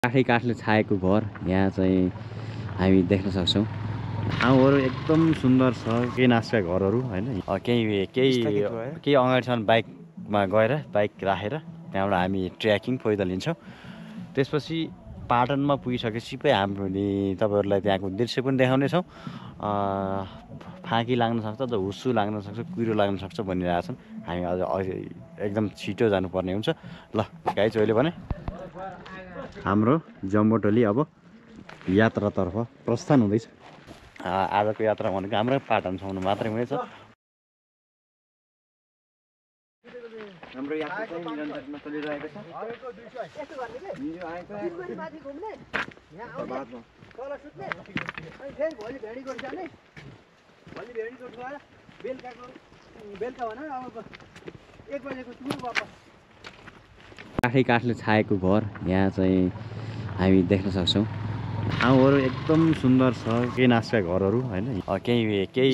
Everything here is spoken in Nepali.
काठले छाएको घर यहाँ चाहिँ हामी देख्न सक्छौँ। ठाउँहरू एकदम सुन्दर छ, केही नासका घरहरू हैन। केही अगाडिसम्म बाइकमा गएर बाइक राखेर त्यहाँबाट हामी ट्रेकिङ पैदल हिँड्छौँ। त्यसपछि पाटनमा पुगिसकेपछि हामीले तपाईहरुलाई त्यहाँको दृश्य पनि देखाउनेछौँ। फाँकी लाग्न सक्छ, हुस्सु लाग्न सक्छ, कुहिरो लाग्न सक्छ भनिरहेछन्। हामी अझ एकदम छिटो जानुपर्ने हुन्छ। ल गाइज, अहिले भने हाम्रो जम्बो टोली अब यात्रातर्फ प्रस्थान हुँदैछ। आजको यात्रा भनेको हाम्रो पाटनसम्म मात्रै हुनेछ। हाम्रो यात्रा चाहिँ निरन्तरमा चलिरहेको छ। काठले छाएको घर यहाँ चाहिँ हामी देख्न सक्छौँ। ठाउँहरू एकदम सुन्दर छ, केही नासका घरहरू हैन। केही